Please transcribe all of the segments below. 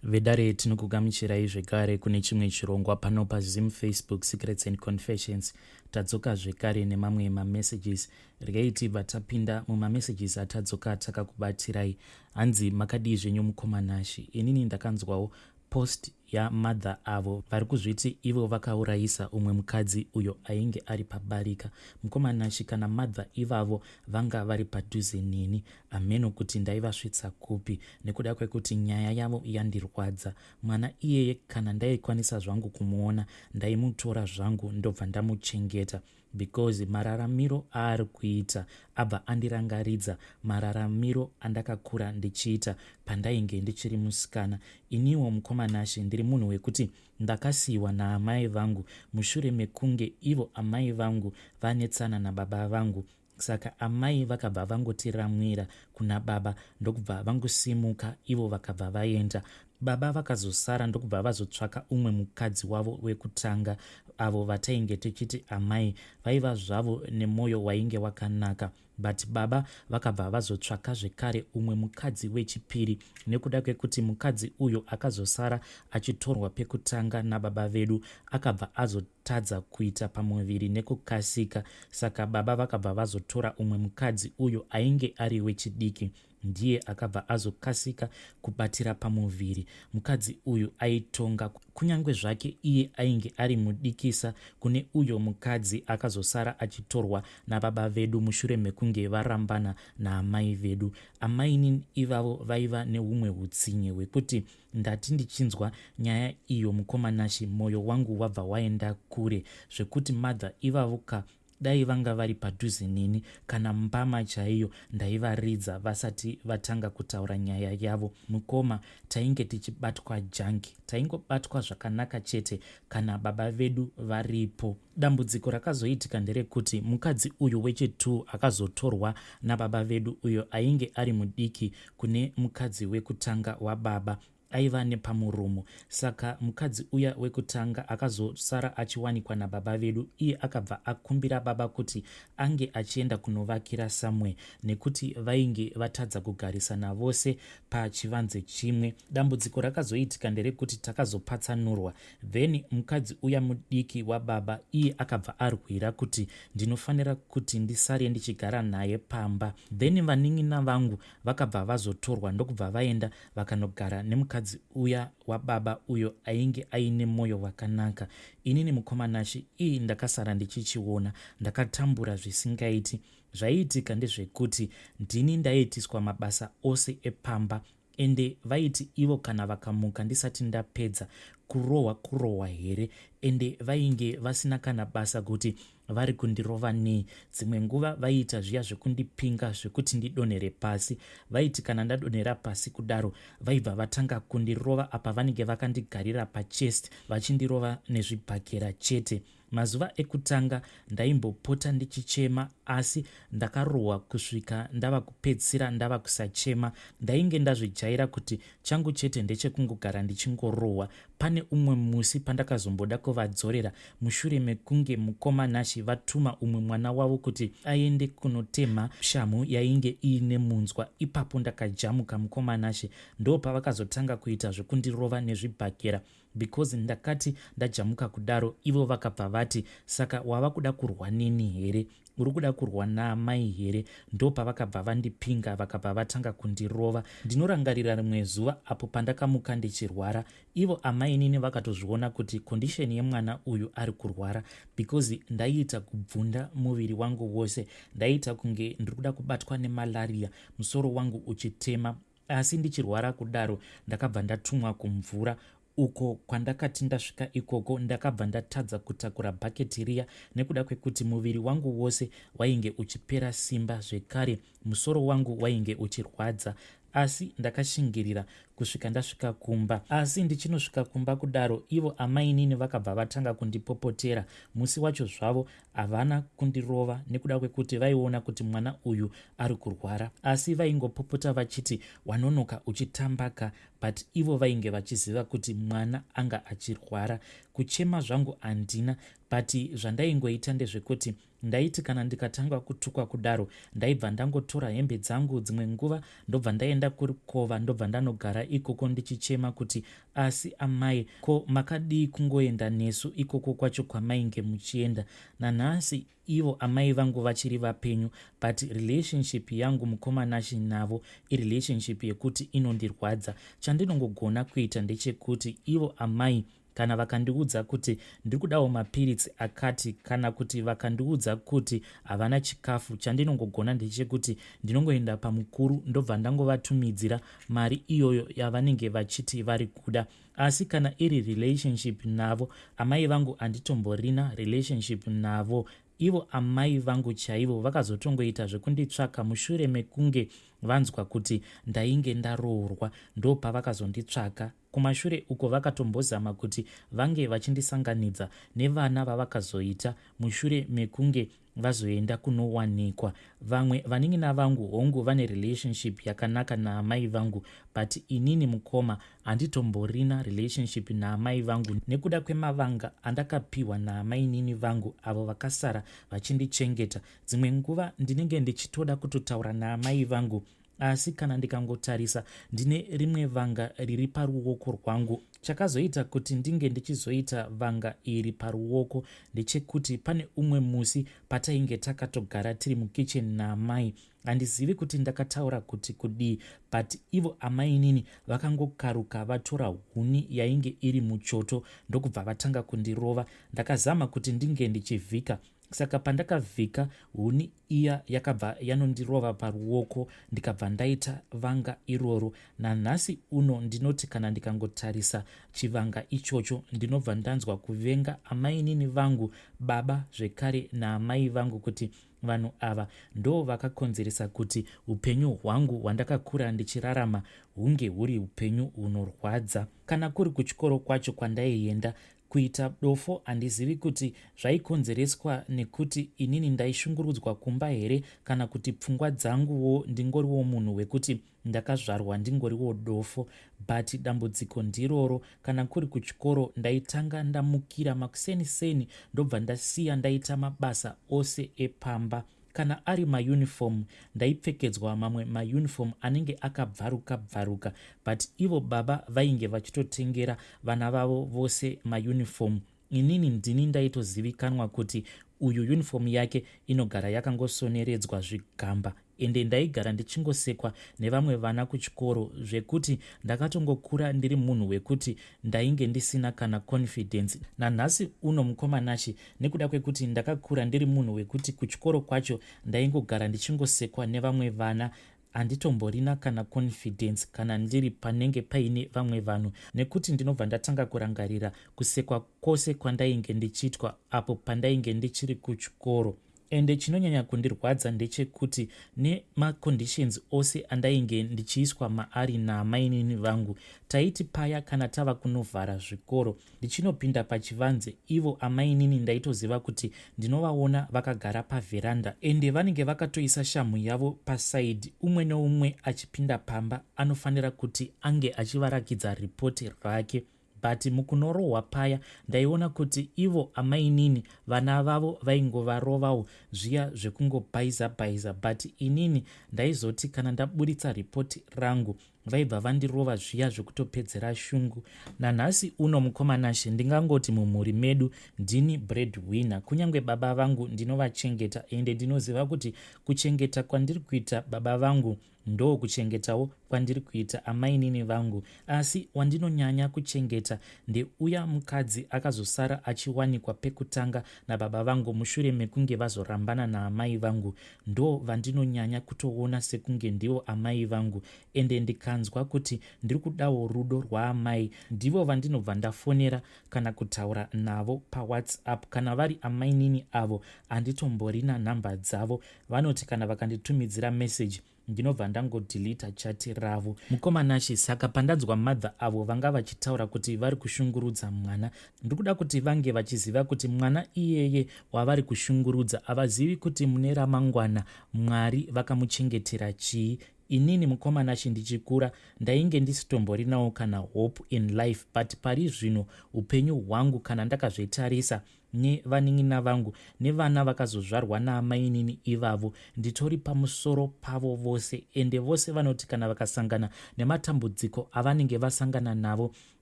Vedare tinokugamuchirai zvekare kune chimwe chirongwa pano paZim Facebook Secrets and Confessions. Tadzoka zvekare nemamwe mamessages. Regai tibva tapinda mumamessages atadzoka takakubatirai. Hanzi makadii zvenyu mukoma Nashy. Inini ndakanzwawo post yamother avo vari kuzviti ivo vakaurayisa umwe mukadzi uyo ainge ari pabarika. Mukoma Nashy kana mother ivavo vanga vari padhuze neni Hameno kuti ndaivasvitsa kupi nekuda kwekuti nyaya yavo yandirwadza. Mwana iyeye kana ndaikwanisa zvangu kumuona ndaimutora zvangu ndobva ndamuchengeta because mararamiro aari kuita abva andirangaridza mararamiro andakakura ndichiita pandainge ndichiri musikana. Iniwo mukoma Nashe ndiri munhu wekuti ndakasiiwa naamai vangu mushure mekunge ivo amai vangu vanetsana nababa vangu. Saka amai vakabva vangotiramwira kuna baba ndokubva vangosimuka ivo vakabva vaenda. Baba vakazosara ndokubva vazotsvaka umwe mukadzi wavo wekutanga avo vatainge tichiti amai vaiva zvavo nemwoyo wainge wakanaka but baba vakabva vazotsvaka zvekare umwe mukadzi wechipiri nekuda kwekuti mukadzi uyo akazosara achitorwa pekutanga nababa vedu akabva azo tadza kuita pamuviri nekukasika saka baba vakabva vazotora umwe mukadzi uyo ainge ari wechidiki ndiye akabva azokasika kubatira pamuviri. Mukadzi uyu aitonga kunyange zvake iye ainge ari mudikisa kune uyo mukadzi akazosara achitorwa nababa vedu mushure mekunge varambana naamai vedu. Amainini ivavo vaiva neumwe hutsinye hwekuti Ndati ndichinzwa nyaya iyo mukoma Nashy moyo wangu wabva waenda kure zvekuti mother ivavo ka dai vanga vari padhuze neni kana mbama chaiyo ndaivaridza vasati vatanga kutaura nyaya yavo. Mukoma tainge tichibatwa junk taingobatwa zvakanaka chete kana baba vedu varipo. Dambudziko rakazoitika nderekuti mukadzi uyu wechi2 akazotorwa nababa vedu uyo ainge ari mudiki kune mukadzi wekutanga wababa aiva nepamuromo saka mukadzi uya wekutanga akazosara achiwanikwa nababa vedu iye akabva akumbira baba kuti ange achienda kunovakira somewhere nekuti vainge vatadza kugarisana vose pachivanze chimwe. Dambudziko rakazoitika nderekuti takazopatsanurwa Then mukadzi uya mudiki wababa iye akabva arwira kuti ndinofanira kuti ndisare ndichigara naye pamba. Then vanin'ina vangu vakabva vazotorwa ndokubva vaenda vakanogara nemukadzi uya wababa uyo ainge aine moyo wakanaka. Inini mukoma Nashy ii ndakasara ndichichiona. Ndakatambura zvisingaiti. Zvaiitika ndezvekuti ndini ndaiitiswa mabasa ose epamba Ende vaiti ivo kana vakamuka ndisati ndapedza kurohwa kurohwa here ende vainge vasina kana basa kuti vari kundirova nei. Dzimwe nguva vaiita zviya zvekundipinga zvekuti ndidonhere pasi. Vaiti kana ndadonhera pasi kudaro vaibva vatanga kundirova apa vanenge vakandigarira pachest vachindirova nezvibhakera chete. Mazuva ekutanga ndaimbopota ndichichema asi ndakarohwa kusvika ndava kupedzisira ndava kusachema. Ndainge ndazvijaira kuti changu chete ndechekungogara ndichingorohwa. Pane umwe musi pandakazomboda kuvadzorera mushure mekunge mukoma Nashy vatuma umwe mwana wavo kuti aende kunotemha shamhu yainge iine munzwa. Ipapo ndakajamuka mukoma Nashy ndopavakazotanga kuita zvekundirova nezvibhakera. Because ndakati ndajamuka kudaro ivo vakabva vati saka wava kuda kurwa neni here uri kuda kurwa naamai here ndopavakabva vandipinga vakabva vatanga kundirova ndinorangarira rimwe zuva apo pandakamuka ndichirwara ivo amainini vakatozviona kuti condition yemwana uyu ari kurwara because ndaiita kubvunda muviri wangu wose ndaiita kunge ndiri kuda kubatwa nemalaria musoro wangu uchitema Asi ndichirwara kudaro ndakabva ndatumwa kumvura uko kwandakati ndasvika ikoko ndakabva ndatadza kutakura bhaketi riya nekuda kwekuti muviri wangu wose wainge uchipera simba zvekare musoro wangu wainge uchirwadza asi ndakashingirira kusvika ndasvika kumba asi ndichinosvika kumba kudaro ivo amainini vakabva vatanga kundipopotera musi wacho zvavo Havana kundirova nekuda kwekuti vaiona kuti mwana uyu ari kurwara asi vaingopopota vachiti wanonoka uchitambaka but ivo vainge vachiziva kuti mwana anga achirwara. Kuchema zvangu handina but zvandaingoita ndezvekuti Ndaiti kana ndikatanga kutukwa kudaro ndaibva ndangotora hembe dzangu dzimwe nguva ndobva ndaenda kurukova ndobva ndanogara ikoko ndichichema kuti asi amai ko makadii kungoenda nesu ikoko kwacho kwamainge muchienda. Nanhasi ivo amai vangu vachiri vapenyu but relationship yangu mukoma Nashy navo irelationship yekuti inondirwadza. Chandinongogona kuita ndechekuti ivo amai Kana vakandiudza kuti ndiri kudawo mapiritsi akati kana kuti vakandiudza kuti havana chikafu, chandinongogona ndechekuti ndinongoenda pamukuru ndobva ndangovatumidzira mari iyoyo yavanenge vachiti vari kuda. Asi kana iri relationship navo, amai vangu handitomborina relationship navo. Ivo amai vangu chaivo vakazotongoita zvekunditsvaka mushure mekunge vanzwa kuti ndainge ndaroorwa ndopavakazonditsvaka. Kumashure uko vakatombozama kuti vange vachindisanganidza nevana vavakazoita mushure mekunge vazoenda kunowanikwa. Vamwe vanin'ina vangu hongu vane relationship yakanaka naamai vangu but inini mukoma handitomborina relationship naamai vangu nekuda kwemavanga andakapihwa naamainini vangu avo vakasara vachindichengeta. Dzimwe nguva ndinenge ndichitoda kutotaura naamai vangu Asi kana ndikangotarisa ndine rimwe vanga riri paruoko rwangu. Chakazoita kuti ndinge ndichizoita vanga iri paruoko ndechekuti pane umwe musi patainge takatogara tiri mukitchen naamai. Handizivi kuti ndakataura kuti kudii but ivo amainini vakangokaruka vatora huni yainge iri muchoto ndokubva vatanga kundirova. Ndakazama kuti ndinge ndichivhika saka pandakavhika huni iya yakabva yanondirova paruoko ndikabva ndaita vanga iroro. Nanhasi uno ndinoti kana ndikangotarisa chivanga ichocho ndinobva ndanzwa kuvenga amainini vangu, baba zvekare naamai vangu kuti vanhu ava ndo vakakonzeresa kuti upenyu hwangu hwandakakura ndichirarama hunge huri upenyu hunorwadza. Kana kuri kuchikoro kwacho kwandaienda Kuita dofo handizivi kuti zvaikonzereswa nekuti inini ndaishungurudzwa kumba here kana kuti pfungwa dzanguwo ndingoriwo munhu wekuti ndakazvarwa ndingoriwo dofo but dambudziko ndiroro kana kuri kuchikoro ndaitanga ndamukira makuseni seni ndobva ndasiya ndaita mabasa ose epamba Kana ari mauniform ndaipfekedzwa mamwe mauniform anenge akabvaruka bvaruka but ivo baba vainge vachitotengera vana vavo vose mauniform. Inini ndini ndaitozivikanwa kuti uyu uniform yake inogara yakangosoneredzwa zvigamba ende ndaigara ndichingosekwa nevamwe vana kuchikoro zvekuti ndakatongokura ndiri munhu wekuti ndainge ndisina kana confidence. Nanhasi uno mukoma Nashy Nekuda kwekuti ndakakura ndiri munhu wekuti kuchikoro kwacho ndaingogara ndichingosekwa nevamwe vana handitomborina kana confidence kana ndiri panenge paine vamwe vanhu nekuti ndinobva ndatanga kurangarira kusekwa kwose kwandainge ndichiitwa apo pandainge ndichiri kuchikoro. Ende chinonyanya kundirwadza ndechekuti nemaconditions ose andainge ndichiiswa maari naamainini vangu, taiti paya kana tava kunovhara zvikoro ndichinopinda pachivanze ivo amainini ndaitoziva kuti ndinovaona vakagara paveranda ende vanenge vakatoisa shamhu yavo paside umwe neumwe achipinda pamba anofanira kuti ange achivarakidza report rake. But mukunorohwa paya ndaiona kuti ivo amainini vana vavo vaingovarovawo zviya zvekungobhaiza bhaiza but inini ndaizoti kana ndaburitsa report rangu vaibva vandirova zviya zvekutopedzera shungu. Nanhasi uno mukoma Nashe ndingangoti mumhuri medu ndini bread winner kunyange baba vangu ndinovachengeta ende ndinoziva kuti kuchengeta kwandiri kuita baba vangu Ndokuchengetawo kwandiri kuita amainini vangu asi wandinonyanya kuchengeta ndeuya mukadzi akazosara achiwanikwa pekutanga nababa vangu mushure mekunge vazorambana naamai vangu. Ndovandinonyanya kutoona sekunge ndivo amai vangu ende ndikanzwa kuti ndiri kudawo rudo rwaamai ndivo vandinobva ndafonera kana kutaura navo paWhatsApp. Kana vari amainini avo handitomborina number dzavo Vanoti kana vakanditumidzira message ndinobva ndangodeleter chat ravo. Mukoma Nashy, saka pandanzwa mother avo vanga vachitaura kuti vari kushungurudza mwana, ndikuda kuti vange vachiziva kuti mwana iyeye wavari kushungurudza havazivi kuti mune ramangwana Mwari vakamuchengetera chii. Inini mukoma Nashe ndichikura ndainge ndisitomborinawo kana hope in life, but pari zvino upenyu hwangu kana ndakazvitarisa nevanin'ina vangu nevana vakazozvarwa naamainini ivavo, nditori pamusoro pavo vose. Ende vose vanoti kana vakasangana nematambudziko avanenge vasangana navo,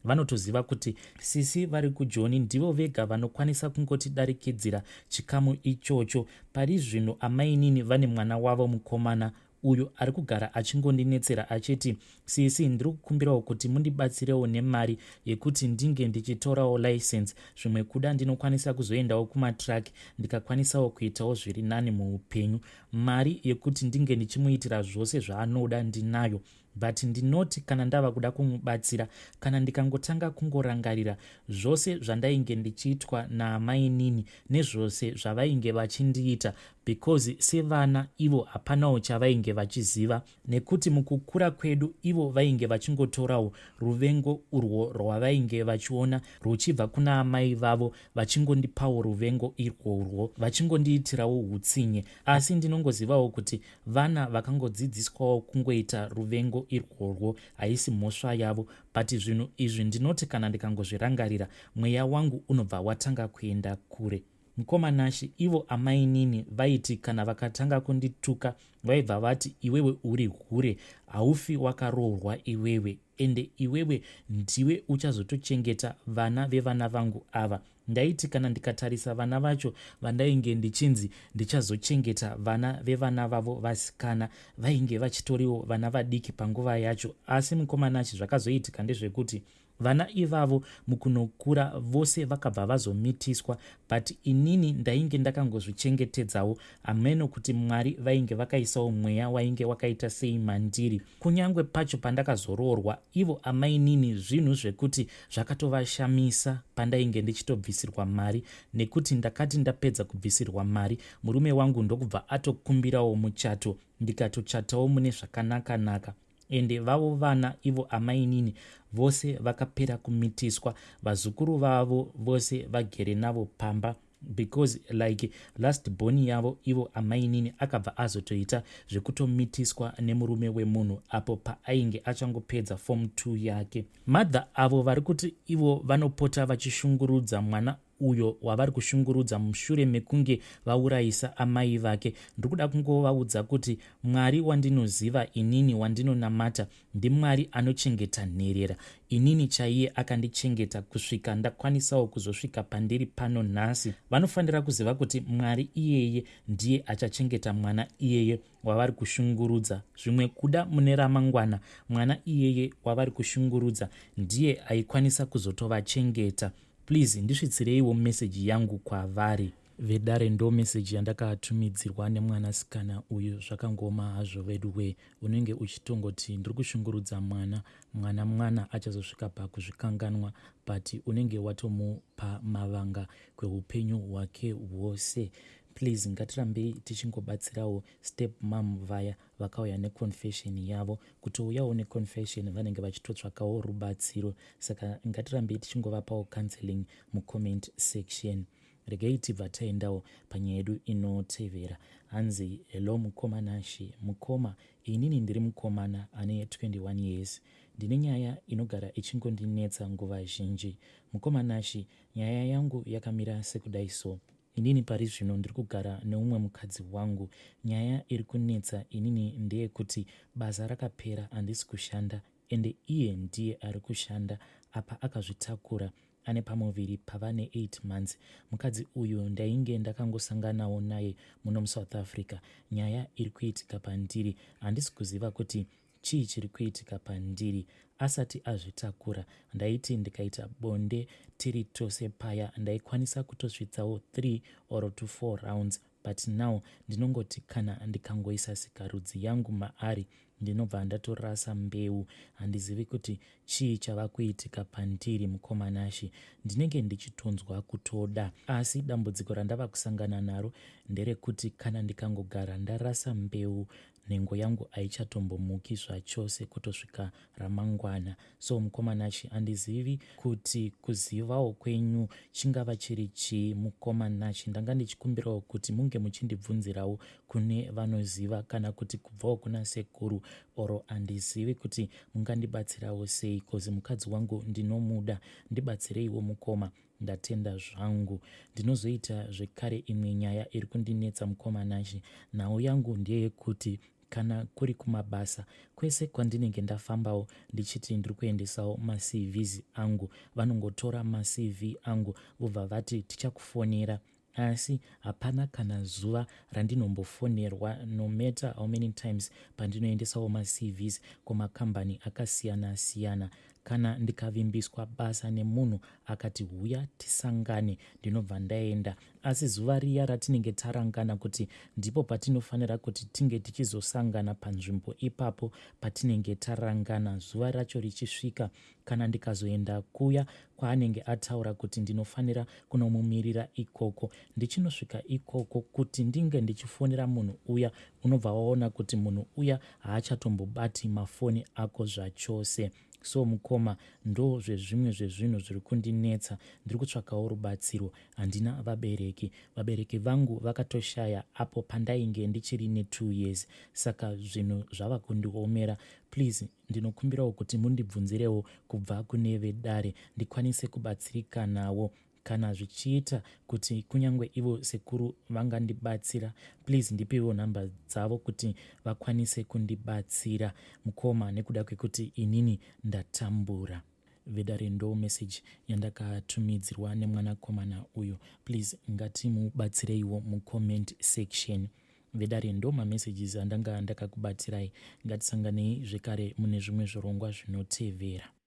vanotoziva kuti sisi vari kuJoni ndivo vega vanokwanisa kungotidarikidzira chikamu ichocho. Pari zvino amainini vane mwana wavo mukomana uyo ari kugara achingondinetsera achiti, "Sisi, ndiri kukumbirawo kuti mundibatsirewo nemari yekuti ndinge ndichitorawo license. Zvimwe kuda ndinokwanisa kuzoendawo kumatruck, ndikakwanisawo kuitawo zviri nani muupenyu." Mari yekuti ndinge ndichimuitira zvose zvaanoda ndinayo, but ndinoti kana ndava kuda kumubatsira, kana ndikangotanga kungorangarira zvose zvandainge ndichiitwa naamainini nezvose zvavainge vachindiita, because sevana ivo hapanawo chavainge vachiziva, nekuti mukukura kwedu ivo vainge vachingotorawo ruvengo urwo rwavainge vachiona ruchibva kuna amai vavo, vachingondipawo ruvengo irworwo, vachingondiitirawo utsinye. Asi ndinongozivawo kuti vana vakangodzidziswawo kungoita ruvengo irworwo, haisi mhosva yavo. But zvinhu izvi ndinoti kana ndikangozvirangarira, mweya wangu unobva watanga kuenda kure. Mukoma Nashe, ivo amainini vaiti kana vakatanga kundituka, vaibva vati, "Iwewe uri hure, haufi wakaroorwa iwewe, ende iwewe ndiwe uchazotochengeta vana vevana vangu ava." Ndaiti kana ndikatarisa vana vacho vandainge ndichinzi ndichazochengeta, vana vevana vavo vasikana, vainge vachitoriwo vana vadiki panguva yacho. Asi mukoma Nashe, zvakazoitika ndezvekuti vana ivavo mukunokura vose vakabva vazomitiswa, but inini ndainge ndakangozvichengetedzawo. Hameno kuti Mwari vainge vakaisawo mweya wainge wakaita sei mandiri. Kunyange pacho pandakazoroorwa, ivo amainini zvinhu zvekuti zvakatovashamisa pandainge ndichitobvisirwa mari, nekuti ndakati ndapedza kubvisirwa mari, murume wangu ndokubva atokumbirawo muchato, ndikatochatawo mune zvakanaka-naka. Ende vavo vana ivo amainini vose vakapera kumitiswa, vazukuru vavo vose vagere navo pamba, because like last born yavo ivo amainini akabva azotoita zvekutomitiswa nemurume wemunhu apo paainge achangopedza form 2 yake. Mother avo vari kuti ivo vanopota vachishungurudza mwana uyo wavari kushungurudza mushure mekunge vaurayisa amai vake, ndiri kuda kungovaudza kuti Mwari wandinoziva inini, wandinonamata, ndiMwari anochengeta nherera. Inini chaiye akandichengeta kusvika ndakwanisawo kuzosvika pandiri pano nhasi. Vanofanira kuziva kuti Mwari iyeye ndiye achachengeta mwana iyeye wavari kushungurudza. Zvimwe kuda mune ramangwana mwana iyeye wavari kushungurudza ndiye aikwanisa kuzotovachengeta. Please ndisvitsireiwo meseji yangu kwavari. Vedare, ndo meseji yandakatumidzirwa nemwanasikana uyu. Zvakangoma hazvo vedu we. Unenge uchitongoti ndiri kushungurudza mwana, mwana, mwana achazosvika pakuzvikanganwa, but unenge watomupa mavanga kweupenyu hwake hwose. Please, ngatirambei tichingobatsirawo step mum vaya vakauya neconfession yavo. Kutouyawo neconfession vanenge vachitotsvakawo rubatsiro, saka ngatirambei tichingovapawo counseling mucomment section. Regai tibva taendawo panyaya yedu inotevera. Hanzi, "Hello mukoma Nashe. Mukoma, inini ndiri mukomana ane 21 years. Ndine nyaya inogara ichingondinetsa nguva zhinji. Mukoma Nashe, nyaya yangu yakamira sekudai so. Inini pari zvino ndiri kugara neumwe mukadzi wangu. Nyaya iri kunetsa inini ndeyekuti basa rakapera, handisi kushanda, ende iye ndiye ari kushanda. Apa akazvitakura, ane pamuviri pava ne8 months. Mukadzi uyu ndainge ndakangosanganawo naye muno muSouth Africa. Nyaya iri kuitika pandiri, handisi kuziva kuti chii chiri kuitika pandiri. Asati azvitakura, ndaiti ndikaita bonde tiri tose paya, ndaikwanisa kutosvitsawo 3 or to 4 rounds, but now ndinongoti kana ndikangoisa sikarudzi yangu maari, ndinobva ndatorasa mbeu. Handizivi kuti chii chava kuitika pandiri. Mukoma Nashe, ndinenge ndichitonzwa kutoda, asi dambudziko randava kusangana naro nderekuti kana ndikangogara ndarasa mbeu, Nhengo yangu haichatombomuki zvachose kutosvika ramangwana. So mukoma Nashy handizivi kuti kuzivawo kwenyu chingava chiri chii mukoma Nashy ndanga ndichikumbirawo kuti munge muchindibvunzirawo kune vanoziva kana kuti kubvawo kuna sekuru or handizivi kuti mungandibatsirawo sei cause mukadzi wangu ndinomuda ndibatsireiwo mukoma Ndatenda zvangu. Ndinozoita zvekare imwe nyaya iri kundinetsa mukoma Nashy. Nhau yangu ndeyekuti kana kuri kumabasa kwese kwandinenge ndafambawo ndichiti ndiri kuendesawo maCVs angu vanongotora maCV angu vobva vati tichakufonera Asi hapana kana zuva randinombofonerwa no matter how many times pandinoendesawo maCVs kumakambani akasiyana siyana. Kana ndikavimbiswa basa nemunhu akati huya tisangane ndinobva ndaenda. Asi zuva riya ratinenge tarangana kuti ndipo patinofanira kuti tinge tichizosangana panzvimbo ipapo patinenge tarangana zuva racho richisvika Kana ndikazoenda kuya kwaanenge ataura kuti ndinofanira kunomumirira ikoko, ndichinosvika ikoko kuti ndinge ndichifonera munhu uya, unobva waona kuti munhu uya haachatombobati mafoni ako zvachose. So mukoma, ndozvezvimwe zvezvinhu zviri kundinetsa. Ndiri kutsvakawo rubatsiro. Handina vabereki. Vabereki vangu vakatoshaya apo pandainge ndichiri netwo years saka zvinhu zvava kundiomera. Please Ndinokumbirawo kuti mundibvunzirewo kubva kune vedare ndikwanise kubatsirikanawo kana zvichiita kuti kunyange ivo sekuru vangandibatsira please ndipeiwo number dzavo kuti vakwanise kundibatsira mukoma nekuda kwekuti inini ndatambura. Vedare ndo message yandakatumidzirwa nemwanakomana uyu please ngatimubatsireiwo mucomment section. Vedare ndo mamessages andanga ndakakubatirai ngatisanganei zvekare mune zvimwe zvirongwa zvinotevera.